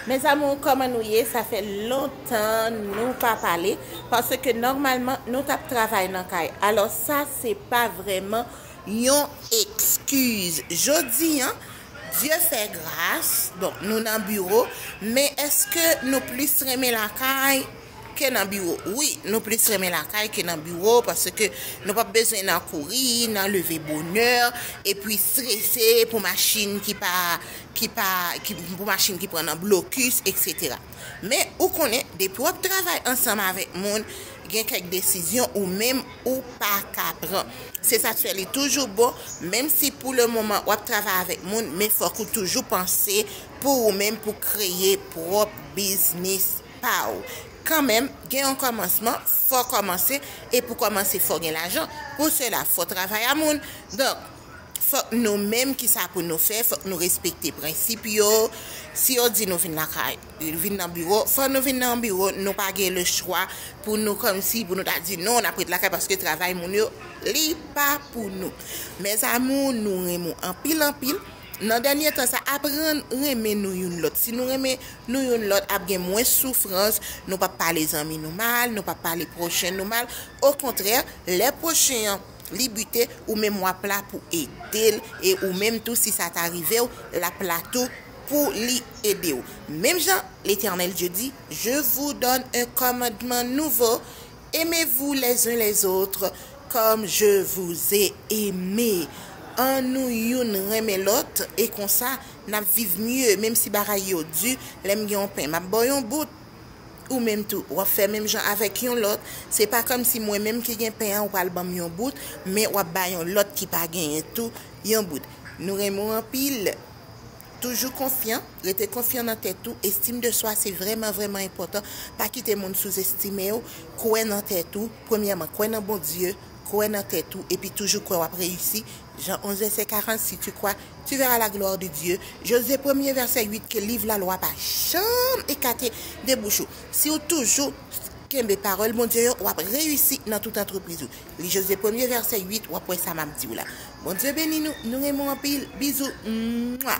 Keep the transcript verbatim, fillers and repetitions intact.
Mes amours, kòman nou ye? Sa fè lontan nou pa pale, paske nòmalman nou t ap travay nan kay. Alò sa se pa vrèman yon ekskiz. Jodi an, Dye fè gras, donk nou nan biwo, men èske nou plis renmen lakay ke nan biwo? Wi, nou plis renmen lakay ke nan biwo, paske nou p ap bezwen nan kouri, nan leve bonè, epi strese pou machin ki pa ki pa ki, pou machin ki pran nan blokis, etsetera. Men ou konnen, depi w ap travay ansanm avèk moun, gen kèk desizyon ou menm ou pa ka pran. Se sa k fè li toujou bon, menm si pou le moman w ap travay avèk moun, men fòk ou toujou panse pou ou menm, pou kreye pwòp biznis pa w. Kanmenm, gen yon kòmansman, fò kòmanse, e pou kòmanse fò gen lajan. Pou sela, fò travay a moun. Donk, fòk nou menm, ki sa pou nou fè? Fòk nou respekte prensip yo. Si yo di nou vin lakay, vin nan biwo, fò nou vin nan biwo. Nou pa gen le chwa pou nou kòmsi, pou nou ta di non, n ap ret lakay paske travay moun yo, li pa pou nou. Mes amours, nou renmen w anpil, anpil. Nan dènye tan sa, aprann renmen nou youn lòt. Si nou renmen nou youn lòt, ap gen mwens soufrans, nou p ap pale zanmi nou mal, nou p ap pale pwochen nou mal. Okontrè, lè pwochen an li bite, ou menm w ap la pou ede l, e ou menm tou, si sa ta rive w, l ap la tou pou li ede w. Menm jan Letènèl Dye di, Je vous donne un commandement nouveau, aimez-vous les uns les autres comme je vous ai aimé. Ann nou youn renmen lòt, e konsa n ap viv mye, menm si bagay yo di. Lè m gen yon pen, m ap ba w yon bout. Ou menm tou, w ap fè menm jan avèk yon lòt. Se pa kòmsi mwen menm ki gen pen an, ou pral ban m yon bout, men w ap ba yon lòt ki pa genyen tou yon bout. Nou renmen w anpil. Toujou konfyan, rete konfyan nan tèt ou. Estime de soi, se vrèman, vrèman enpòtan. Pa kite moun souzestime w. Kwè nan tèt ou. Premyèman, kwè nan Bondye, kwè nan tèt ou, epi toujou kwè w ap reyisi. Jean onze, verset quarante, si tu crois, tu verras la gloire de Dieu. Jozye premye, vèsè uit, ke liv lalwa pa janm ekate de bouch ou. Si w toujou kenbe pawòl Bondye yo, w ap reyisi nan tout antrepriz ou. Li Jozye premye, vèsè uit, w ap wè sa m ap di w la. Bondye beni nou, nou renmen w anpil. Bizou. Mwa.